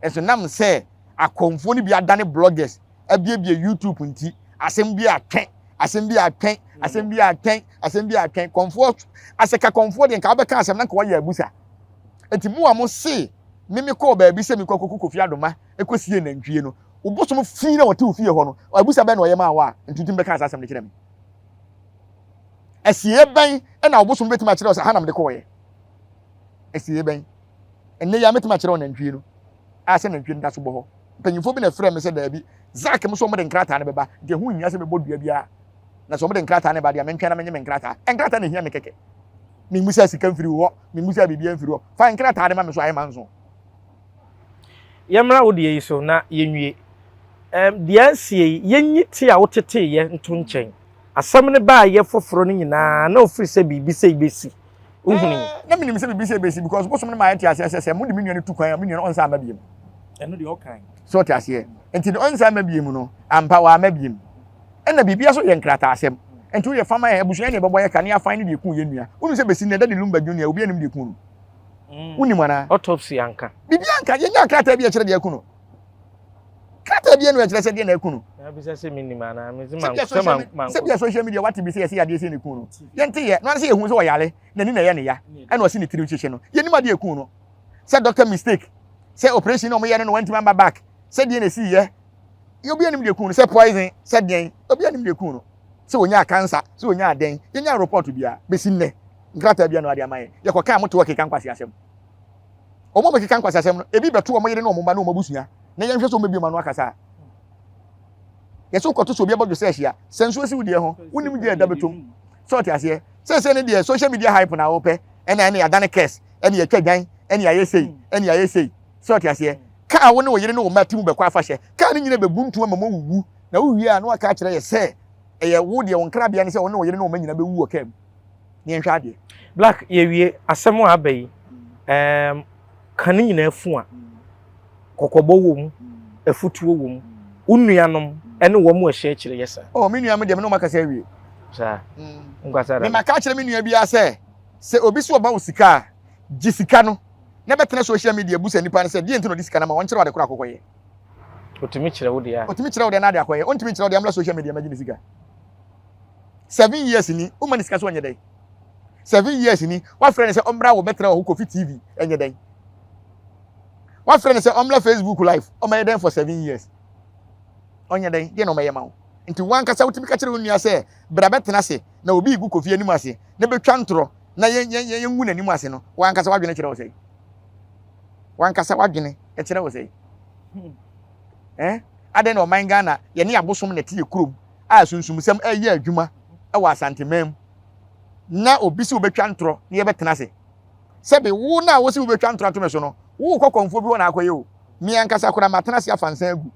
Ɛso nam sɛ akɔmfoɔ no bi adane bloggers abiebie YouTube nti asɛm bi atwɛn asɛm bi atwɛn asɛm bi atwɛn asɛm bi atwɛn kɔmfoɔ asɛka kɔmfoɔ deɛ nka wobɛka asɛm na nka wɔyɛ abusa nti mo a mo se me me kɔɔ baabi sɛ mekɔ akɔku Kofi Adoma ɛkɔsie nantwie no wobosom fi na wɔte wo fie hɔ no abusa bɛn na ɔyɛ maa wo a nti wotumi bɛka saa asɛm no kyerɛ me asieɛ bɛn na wobosom bɛtumi akyerɛ wo sɛ ha na mede kɔɔyɛ asieɛ bɛn ɛnnɛ yi a mɛtumi akyerɛ wo nantwie no a sɛ nantwie no da so bɔ hɔ mpanyinfoɔ bi na ɛfrɛ me sɛ daabi Zack mo sɛ wɔde nkrataa no bɛba nti ɛho nhia sɛ mebɔ dua biara na sɛ wɔde nkrataa no ba deɛ mentwɛn na menye me nkrataa nkrataa na ɛhia me kɛkɛ memmusa sika mfiri hɔ memmusa biribiara mfiri hɔ fa nkrataa no ma me so ayɛ ma nso Yɛmmra wo deɛ yi so na yɛnwie. Ɛm, deɛ asie yi, yɛnyi te a woteteeɛ nto nkyɛn. Asɛm no baeɛ foforɔ no nyinaa, na wofiri sɛ biribi sei bɛsi. Wohunui? Eh, na menim sɛ biribi sei bɛsi because bosom no ma yɛte aseɛ sɛ sɛ mode me nua no tu kwan a, me nua no ɔnsan mma biom. Ɛno deɛ ɔkae. So ɔte aseɛ? Nti no ɔnsan mma biom no, ampa wamma biom. Ɛna biribiara so yɛ nkrataasɛm. Nti woyɛ fa ma yɛn, abusua yɛn na yɛbɛbɔ yɛ ka na yɛafan ne deɛ ɛkuu yɛn nua. Wonim sɛ bɛsi nnɛ Daddy Lumba Junior, obiara nnim deɛ ɛkuu no. Wonim anaa? Autopsy anka. Biribiara nka, yɛnyaa krataa bi a ɛkyerɛ deɛ aku no. Krataa bi anu ɛkyerɛ sɛ deɛ na aku no. Abisa sɛ menim anaa mese man sɛ bia social media wate bi sɛ yɛsɛ yadeɛ sɛ ne ku no. Yɛnte yɛ no sɛ yɛhu sɛ ɔyare n'ani na ɛyɛ ne ya ɛna ɔse ne tirim hyehye no. Yɛnim adeɛ aku no. Sɛ doctor mistake sɛ operation na ɔmoyɛ no na wantumi amba back sɛ deɛ na ɛsii yɛ. Obi anim deɛ ku no sɛ poison sɛ deɛn obi anim deɛ ku no. Sɛ onyaa cancer sɛ onyaa dɛn yɛnya report biara bɛsi nnɛ nkrataa biara na ɔde ama yɛn. Yɛkɔkaa moto ɔkeka nkwasi asɛm. Wɔn a wɔkeka nkwaseasɛm no, ebi bɛto wɔn yere ne wɔn mma ne wɔn abusua, na yɛnhwɛ sɛ wɔbɛbue wɔn ano akasa a. Yɛsɛ wokɔto sɛ obi abɔdwo sɛ ahyia, sɛ nsuo si wo deɛ ho, wonim deɛ ɛda bɛtom. Sɛ ɔte aseɛ? Seesei ne deɛ social media hype na wopɛ, ɛna ɛne yɛadane curse, ɛne yɛtwa dwan, ɛne yɛayɛ sei, ɛne yɛayɛ sei. Sɛ ɔte aseɛ? Kaa wo ne wo yere ne wo mma ti mu bɛkɔ afahyɛ, kaa no nyina bɛbu nto ama moawuwu, na wowie a na waka akyerɛ yɛ sɛ ɛyɛ wo deɛ wo nkrabea ne sɛ wo ne wo yere ne wo mma nyina bɛwu wɔ kaa mu. na yɛnhwɛ adeɛ. Black yɛwie asɛm a aba yi um, ka ne nyinaa fu a kɔkɔbɔ wɔ mu afutuo wɔ mu wo nuanom ɛne wɔn mu ɛhyɛ akyire yɛ saa. Oh, me nua me deɛ me ne wɔn akasa awie. Saa. Nkwasa da. Me maka akyerɛ me nua biara sɛ sɛ obi so ɔba wo sika a gye sika no na bɛtena social media busa nipa no sɛ deɛ nti na ɔde sika no ma wɔnkyerɛ ade koro akɔkɔyɛ. Otumi kyerɛ wo deɛ a. Otumi kyerɛ wo deɛ na ade akɔyɛ. Ontumi nkyerɛ wo deɛ amla social media magye ne sika. 7 years ni woma ne sika so ɔnyɛ dɛn? 7 years ni wafrɛ ne sɛ ɔmmra wɔ bɛtena wɔ ho Kofi TV ɛnyɛ dɛn? Wafrɛ ne sɛ ɔmmra Facebook live ɔmɛyɛ dɛn for 7 years? Ɔnyɛ dɛn? Deɛ na ɔmɛyɛ ma wo nti wankasa wotumi ka kyerɛ wo nua sɛ bra bɛtena ase na obi gu Kofi anim ase na bɛtwa ntorɔ na yɛn yɛn yɛn ngu n'anim ase no, wankasa wadwene kyerɛ wo sɛ wankasa wadwene kyerɛ wo sɛ eh adɛn na ɔman Ghana yɛne abosom na ɛte yɛ kurom a sunsumsɛm reyɛ adwuma wɔ Asanteman mu na obi sɛ wobɛtwa ntorɔ na yɛbɛtena ase. Sɛbe wo na wo sɛ wobɛtwa ntorɔ ato me so no, wokɔ kɔmfoɔ bi hɔ na akɔyɛ o. Me ankasa koraa matena ase afa nsa agu.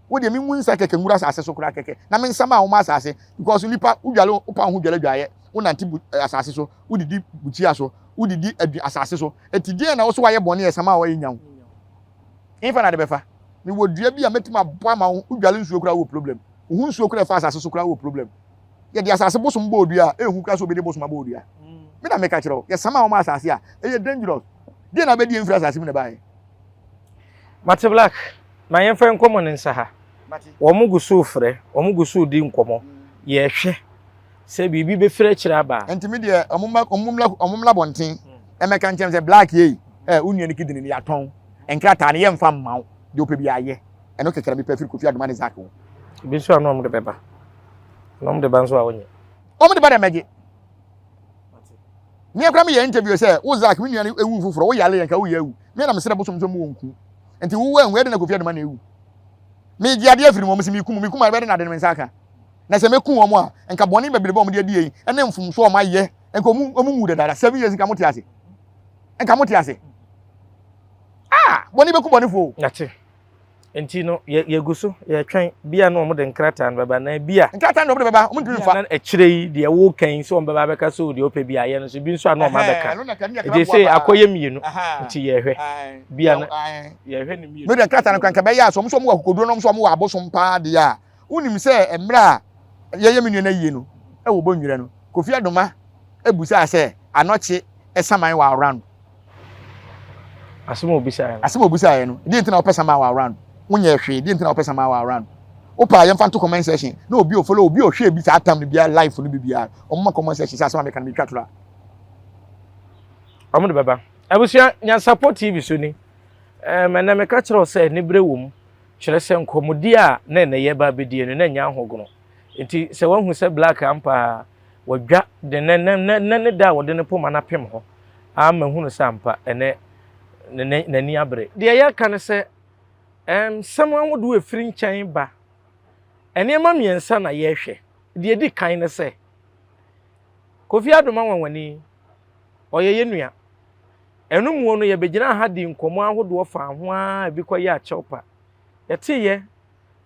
Wo deɛ mengu nsa kɛkɛ nwura asase so koraa kɛkɛ na mensa ma woma asase because nipa wodwale wopa wo ho dwale dwaeɛ wonante bu eh, asase so wodidi bukyia so wodidi adu asase so eti deɛ na wo so wayɛ bɔne ɛsama a wɔyɛ nya wo. Hefa na ade bɛfa? Mewɔ dua bi a mɛtumi abɔ ama wo. Wodwale nsuo koraa wɔ problem. Wo ho nsuo koraa ɛfa asase so koraa wɔ problem. Yɛde asase bosom bɔ odua a, ɛnhu koraa sɛ obi de bosom abɔ odua. Me na meka kyerɛ wo, yɛsama wɔn asase a, ɛyɛ dangerous. Deɛ na abɛdi mfiri asase mu na ɛbaeɛ. Mate Black, ma yɛmfa nkɔmmɔ no nsa ha. Wɔn gu so refrɛ, wɔn gu so redi nkɔmmɔ. Yɛrehwɛ sɛ biribi bɛfiri akyire aba a. Nti me deɛ, wɔn mmra, wɔn mmra, wɔn mmra abɔnten mmɛka nkyɛn sɛ Black yei, ɛ, wo nua no kidney no yɛatɔn. Nkrataa no yɛmfa mma wo, deɛ wopɛ biara yɛ. Ɛno kɛkɛ na mepɛ afiri Kofi Adoma ne Zack ho. Ebi nso a na wɔde bɛba. Na wɔde ba nso a wonyɛ. Wɔde ba dɛ mɛgye. Me koraa meyɛ interview sɛ wo Zack me nua no ewu foforɔ wo yare yɛ nka woyɛ awu. Me na mesrɛ bosom sɛ mu wɔ nku. Nti wo anwu ɛde na Kofi Adoma na ewu. Megye adeɛ afiri mu wɔn sɛ mekum mekum a ɛbɛde na ade no me nsa aka. Na sɛ meku wɔn a nka bɔne bebrebe a wɔde adi yɛn ne mfomso a wɔn ayɛ nka wɔn wɔn nwu dadaada 7 years nka mote ase. Nka mote ase. Ah, bɔne bɛku bɔnefoɔ o. Yɛate. Nti no, yɛ yɛgu so, yɛtwɛn. Bia na wɔde nkrataa no bɛba, na bia. Nkrataa no deɛ wɔde bɛba, wɔntumi mfa. Bia na akyire yi, deɛ woka yi, sɛ wɔn bɛba abɛka sɛ o deɛ wopɛ bi ayɛ no nso, bi nso a na wɔn abɛka. Ɛno na ɛka ne Nti sei akɔyɛ mmienu, nti yɛhwɛ. Bia na yɛhwɛ ne mmienu. Me deɛ nkrataa no koraa nka ɛbɛyɛ a sɛ wɔn nso wɔn wɔ akokoduro na wɔn nso wɔn wɔ abosom paa deɛ a, wonim sɛ mmerɛ a yɛyɛ me nua no ayie no wɔ Bonwire no, Kofi Adoma busaa sɛ Anɔkye saman wɔ around? Asɛm a obisaeɛ no. Asɛm a obisaeɛ no, deɛ nti na wopɛ saman wɔ around? Wonyɛ hwee, deɛ nti na wopɛ saman wɔ around? Wopɛ a yɛmfa nto comment section na obi ofolo obi ohwɛ bi saa tam no biara life no bi biara ɔmma comment section sɛ asɛm a meka no metwa tora. Ɔmo de bɛba. Abusua, Nyansapɔ TV so ni. Ɛɛm, ɛnɛ meka kyerɛ wo sɛ anibere wɔ mu. Kyerɛ sɛ nkɔmmɔdi a na ɛnɛ yɛreba abɛdie no, na ɛnyɛ ahogono. Nti sɛ woahu sɛ Black ampa ara wadwa de nɛ nɛ nɛ nɛ ne da a wɔde ne poma no apem hɔ ara ma hunu sɛ ampa ɛnɛ n'ani abere. Deɛ yɛreka ne sɛ, ɛɛm, nsɛm ahodoɔ a ɛfiri nkyɛn ba, nneɛma mmiɛnsa na yɛrehwɛ. Deɛ ɛdi kan ne sɛ, Kofi Adom Anwanwani, ɔyɛ yɛn nua. Ɛno muo no, yɛbɛgyinaa ha dii nkɔmmɔ ahodoɔ faa ho ara bi kɔyɛɛ akyɛwpa. Yɛteeɛ,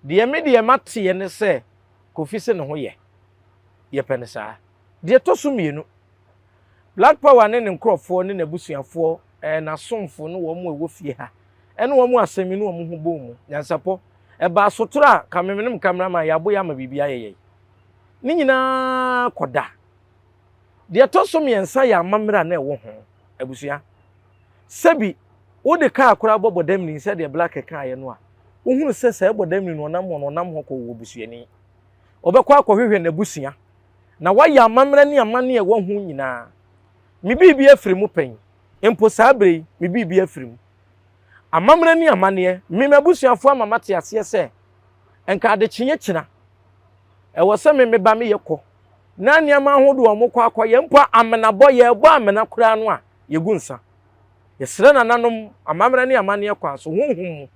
deɛ me deɛ mateɛ ne sɛ Kofi se ne ho yɛ. Yɛpɛ no saa. Deɛ ɛtɔ so mmienu, Black Power ne ne nkorɔfoɔ ne n'abusuafoɔ, ɛɛ n'asomfo ne wɔn a ɛwɔ fie ha, ɛne wɔn asɛm yi ne wɔn ho bɔɔ mu. Nyansapɔ, ɛbaa sotorɔ a, ka me ne me cameraman yɛabo yɛ ama biribi ayɛ yɛn. Ne nyinaa kɔda. Deɛ ɛtɔ so mmiɛnsa yɛ amammerɛ a na ɛwɔ ho. Abusua, sɛbi wode kaa koraa bɔ bɔdamni sɛdeɛ Black kaeɛ no a, wohunu sɛ saa bɔdamni no ɔnam hɔ no ɔnam hɔ kɔ wɔ busuani. Ɔbɛkɔ akɔhwehwɛ n'abusua na wayɛ amammerɛ ne amanneɛ a ɛwɔ ho nyinaa. Me biribi afiri mu pɛn, mpo saa berɛ yi me biribi afiri mu. Amammerɛ ne amanneɛ, me m'abusuafoɔ ama mate aseɛ sɛ nka adekyeeɛ kyina ɛwɔ sɛ me meba meyɛ kɔ na nneɛma ahodoɔ a wɔkɔ akɔyɛ mpo amenabɔ yɛrebɔ amena koraa no a yɛgu nsa. Yɛsrɛ nananom amammerɛ ne amanneɛ kwan so honhom mu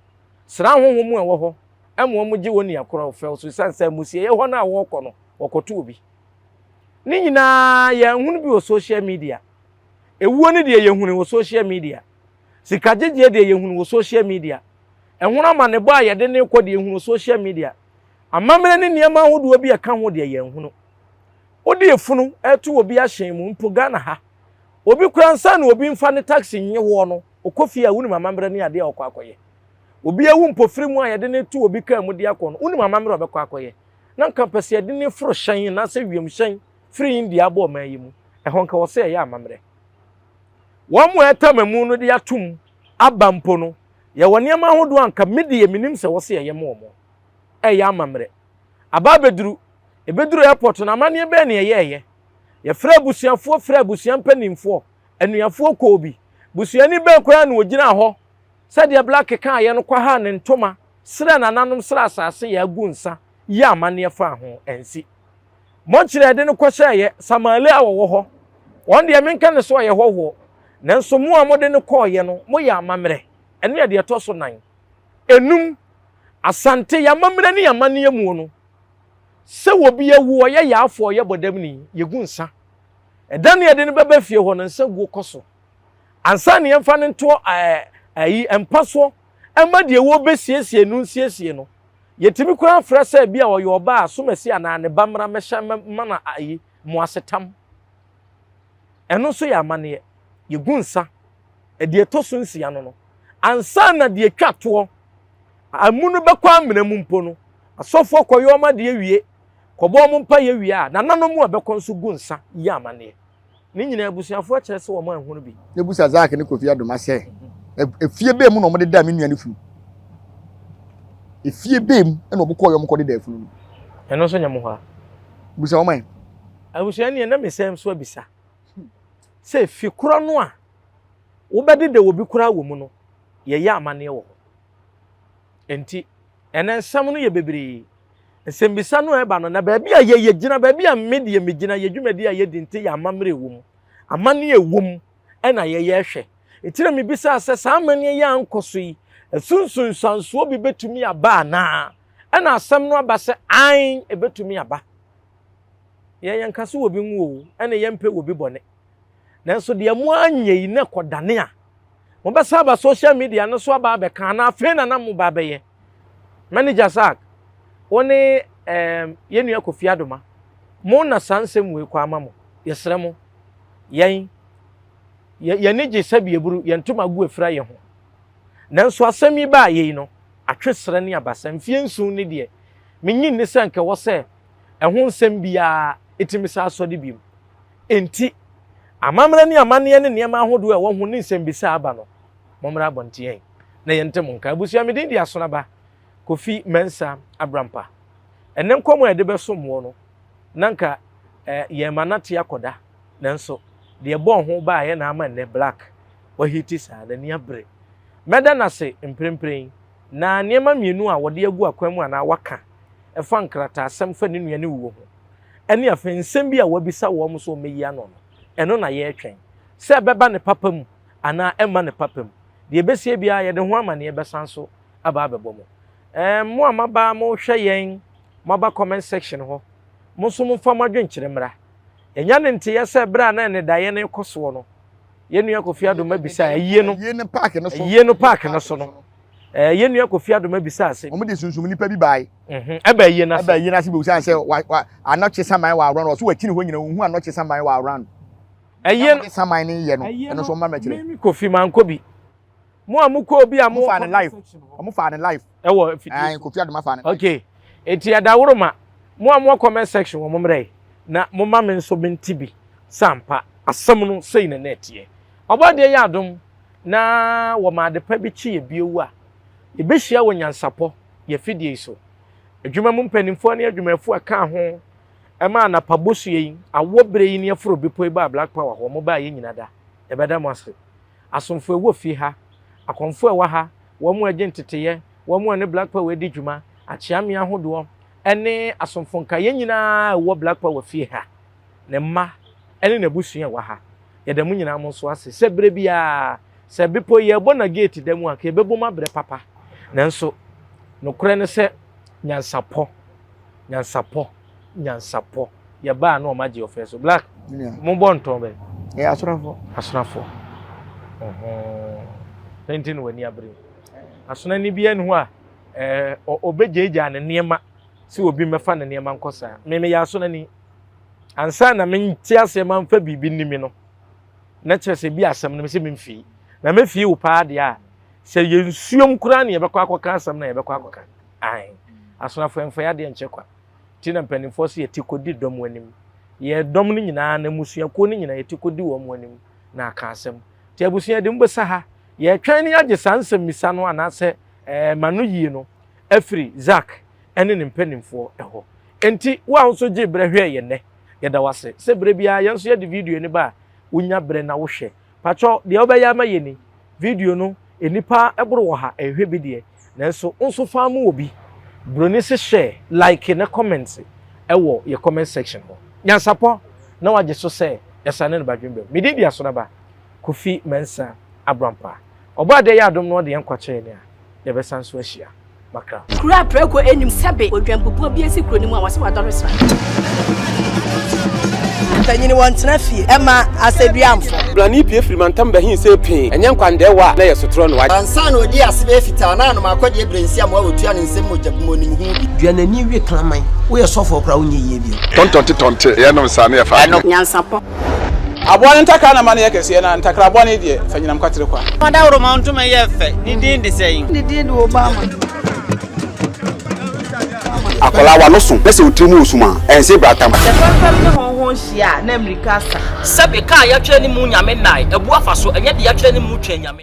sra honhom a ɛwɔ hɔ ma wɔn gye wɔn nua korɔ fɛw so esiane sɛ amusieɛ hɔ no a wɔrekɔ no wɔkɔto obi. Ne nyinaa yɛnhunu bi wɔ social media. Ewuo no deɛ yɛhunu wɔ social media. Sika gyegyeɛ deɛ yɛhunu wɔ social media. Ɛhono amanebɔ a yɛde ne kɔ deɛ yɛhunu wɔ social media. Amammerɛ ne nneɛma ahodoɔ bi a ɛka ho deɛ yɛnhunu. Wode efunu reto obi ahyɛn mu mpo Ghana ha, obi koraa ansa na obi mfa ne taxi nnye woɔ no, ɔkɔ fie a wonim amammerɛ ne adeɛ a ɔkɔ akɔyɛ. Obi awu mpofiri mu a yɛde no reto obi kaa mu de akɔ no, wonim amammerɛ a ɔbɛkɔ akɔyɛ. Na nka pɛ sɛ yɛde no foro hyɛn anaasɛ wiemhyɛn firi India aba ɔman yi mu, ɛhɔ nka wɔ sɛ ɛyɛ amammerɛ. Wɔn a ɛtam amu no de atom aba mpo no, yɛwɔ nneɛma ahodoɔ a nka me deɛ menim sɛ wɔ sɛ yɛyɛ ma wɔn. Ɛyɛ amammerɛ. Aba abɛduru, ɛbɛduru airport no, amanneɛ bɛn na yɛyɛɛyɛ? Yɛfrɛ abusuafoɔ frɛ abusua mpanimfoɔ, anuafoɔ kɔɔ bi. Busuani bɛn koraa na ɔgyinaa hɔ sɛdeɛ Black kekaeɛ no kɔhaa ne ntoma srɛɛ nananom srɛ asase yɛ agu nsa yɛ amanneɛ faa ho? Ansi. Mɔkyerɛ a yɛde no kɔhyɛeɛ, Samale a ɔwɔ hɔ, wɔn deɛ menka no sɛ ɔyɛ hɔhoɔ, nanso mo a mode no kɔeɛ no, moyɛ amammerɛ. Ɛno yɛ deɛ ɛtɔ so nan. Enum, Asante, yɛn amammerɛ ne yɛn amanneɛ muo no, sɛ obi awu, ɔyɛ yaafoɔ, ɔyɛ bɔdamni, yɛgu nsa. Ɛda no yɛde no bɛba fie hɔ no, nsa guo kɔ so. Ansa na yɛmfa no ntoɔ ɛɛ ayi mpa soɔ ɛma deɛ wɔbɛsiesie no nsiesie no, yɛtumi koraa frɛ sɛ bi a ɔyɛ ɔbaa a somasi anaa ne ba mmra mmɛhyɛ mma no ayi mmoasetam. Ɛno nso yɛ amanneɛ. Yɛgu nsa. Deɛ ɛtɔ so nsia no no, ansa na deɛ ɛtwa toɔ, amu no bɛkɔ amena mu mpo no, asɔfoɔ kɔyɛ wɔn adeɛ wie, kɔbɔ wɔn mpaeɛ wie a, nananom a ɛbɛkɔ nso gu nsa yɛ amanneɛ. Ne nyinaa abusuafoɔ kyerɛ sɛ wɔn anhunu bi. Na bisa Zack ne Kofi Adomah sɛ, efie bɛn mu na wɔde daa me nua no funu? Efie bɛn mu na wɔkɔɔ yɛ wɔkɔde daa funu no? Ɛno nso nyɛ mo hɔ a. Bisa wɔn ɛ. Abusua neɛ na mesɛm nso abisa sɛ fi korɔ no a wobɛdeda obi koraa wɔ mu no yɛyɛ amanneɛ wɔ hɔ. Enti ɛnɛ nsɛm no yɛ bebree. Nsɛmbisa no a ɛba no, na baabi a yɛ yɛgyina, baabi a me deɛ megyina, yɛ dwumadi a yɛdi nti yɛ amammerɛ ɛwɔ mu. Amanneɛ ɛwɔ mu ɛna yɛyɛ hwɛ. Nti na mebisaa sɛ saa amanneɛ yi ankɔ so yi, ɛso nsunsuansoɔ bi bɛtumi aba anaa? Ɛna asɛm no aba sɛ ae, ɛbɛtumi aba. Yɛn yɛnka sɛ obi nwu o, ɛna yɛmpɛ obi bɔne. Nanso deɛ mo anyɛ yi na ɛkɔdane a, mobɛsan aba social media no so aba abɛka anaa afei na na mo ba abɛyɛ. Manager Zack, wo ne um, yɛn nua Kofi Adoma, mo na saa nsɛm wei kɔ ama mo. Yɛsrɛ mo, yɛn, yɛn ani gye sɛ bieburu, yɛn ntoma gu afira yɛn ho. Nanso asɛm yi baa yei no, atwe serɛ ne abasa. Mfie nson ni deɛ, menyi nni sɛ nka ɛwɔ sɛ ɛho nsɛm biara ɛtumi san sɔre bio. Enti, Amammerɛ ne amanneɛ ne nneɛma ahodoɔ a ɛwɔ ho ne nsɛmbisa a aba no, mommra abɔnten na yɛnte mo nka. Abusua, me din de Asonaba Kofi Mensah Abrampa. Ɛnnɛ nkɔmmɔ a yɛde bɛsom woɔ no, na anka eh, yɛrema no ate akɔda, nanso deɛ ɛbɔɔ ho baeɛ na ama nnɛ Black wahiti saa, n'ani abere. Mɛda no ase mprempren, na nneɛma mmienu a wɔde agu akwan mu anaa waka ɛfa nkrataasɛm fa ne nua no wuo ho, ɛne afei nsɛm bi a wabisa wɔn sɛ wɔmmɛyi ano no, ɛno na yɛretwɛn. Sɛ ɛbɛba ne papa mu anaa ɛmma ne papa mu, deɛ ɛbɛsie biara yɛde ho amaneɛ bɛsan so aba abɛbɔ mo. Ɛɛ, mo a moaba mohwɛ yɛn, moaba comment section hɔ, mo nso momfa mo adwenkyerɛ mmra. Yɛanya ne nteeɛ sɛ berɛ a na nnedaeɛ no rekɔ soɔ no, yɛn nua Kofi Adom abisaa ayie no, Ayie no park no so. ayie no park no so no, ɛɛ, yɛn nua Kofi Adom abisaa se. Wɔn de sunsum nipa bi bae. Mhm, ɛba ayie no ase. Ɛba ayie no ase bɛbisaa sɛ wa wa anɔkye saman wɔ around, ɔso wakyini hɔ nyina ohun anɔkye saman wɔ around. Ayie no. Wɔde saman no yɛ no, Ayie ɛno no, nso ɔmma mɛkyerɛ. me Kofi mankɔ bi. Mo a mokɔ obi a mo faa ne life. Ɔmo faa ne life. Ɛwɔ afidie so. Kofi Adoma faa ne life. Okay. Eti adaworoma, mo a mowɔ comment section wɔ mo mmerɛ yi, na mo ma me nso me nte bi sɛ ampa asɛm no sei na na ɛteɛ. Ɔbɔadeɛ yɛ adom na wɔma adepa bi kye yɛ bio a, yɛbɛhyia wɔ nyansapɔ yɛ afidie yi so. Adwuma mu mpanimfoɔ ne adwumayɛfoɔ a ɛkaa ho ɛma anapa bosuo yi, awɔ berɛ yi ne aforo bepɔ yi baa Black Power hɔ, mo baa yɛ nyina da. Yɛbɛda mo ase. Asomfo a ɛwɔ fie ha, akɔmfo a ɛwɔ ha, wɔn a ɛgye nteteyɛ, wɔn a ɛne Black Power di dwuma, akyeame ahodoɔ, ne asomfo nkaeɛ nyinaa a ɛwɔ Black Power fie ha, ne mma ne n'abusua a ɛwɔ ha. Yɛda mo nyinaa mo nso ase sɛ berɛ biara sɛ bepɔ yi yɛrebɔ na gate da mu a, anka yɛbɛbom abrɛ papa. Nanso nokorɛ ne sɛ nyansapɔ, nyansapɔ. Nyansapɔ. Yɛbaa na wɔn agye ɔfɛ so. Black, mo bɔ ntɔn bɛn? Ɛyɛ asonafoɔ. Asonafoɔ. Sɛ nti na w'ani abere. Asonani bi ɛni hɔ a ɛɛ ɔbɛgyaagyaa ne nneɛma sɛ obi mmɛfa ne nneɛma nkɔ saa. Me meyɛ asonani. Ansa na mente aseɛ mamfa biribi nni me no, na kyerɛ sɛ bi asɛm no sɛ memfii. Na mɛfii wo paa deɛ a, sɛ yɛ nsuom koraa na yɛbɛkɔ akɔka asɛm no a yɛbɛkɔ akɔka. Ae. Asonafoɔ ɛmfa yɛ adeɛ nkyɛ kwa. Nti na mpanimfoɔ se yɛte kɔdi dɔm anim. Yɛ dɔm no nyinaa anaa mmusuakuo no nyinaa yɛte kɔdi wɔn anim na aka asɛm. Nti abusua yɛde mo bɛsa ha. Yɛretwɛn ne yɛagye saa nsɛmmisa no anaasɛ ɛɛ ma no yie no afiri Zach ne ne mpanimfoɔ hɔ. Enti wo a wo nso gyee berɛ hwɛɛ yɛn nnɛ, yɛda wo ase sɛ berɛ biara yɛn nso yɛde video no ba a wonya berɛ na wohwɛ. Pakyɛw, deɛ wobɛyɛ ama yɛn ni, Video no, nnipa boro wɔ ha rehwɛ bi deɛ, nanso wo nso fa ma obi. Broni se share, like na comment wɔ yɛ comment section hɔ. Nyansapɔ na wagye so sɛ yɛsane no badwemba mu. Me din de Asonaba Kofi Mensah Abrampah. Ɔbɔadeɛ yɛ adom na ɔde yɛn nkwa kyɛ yɛn a, yɛbɛsan nso ahyia. Makra. Kuro a prako nnim sɛbe odwanbubuo bi asi kuro no mu a wɔse wadɔre sra. Mpanyin wɔntena fie ɛma asɛduamfo. Brane pue firi mantam bɛhe sɛ pee, ɛnyɛ nkwandɛɛwa a na ɛyɛ sotorɔ no. Ansa na ɔdii ase bɛyɛ fitaa na anom akɔdeɛ berɛ nsi amoa wɔtua ne nsam mogya bi mu ɔnim ho bi. Dua n'ani we kraman. Woyɛ sɔfoɔ koraa wonyɛ yie bio. Tɔntɔnte tɔnte yɛnom saa ne yɛfa adwene. Nyansapɔ. Aboa no ntakra na ma no yɛ kɛseɛ, na ntakra bɔne deɛ, fa nyinam kwatere kwa. Ɔdawuroma ntoma yɛ fɛ, ne din de sɛn? Ne din de Obama. Akwadaa w'ano so na sɛ wo tiri mu wɔ sum a, ɛnse bratam. Sɛ fɛmfɛm ne hɔnhɔn hyia a, na mmirika asa. Sɛbe, ka a yɛatwerɛ ne mu Nyame nnae, abu afa so, ɛnyɛ deɛ yɛatwerɛ ne mu Twɛn Nyame.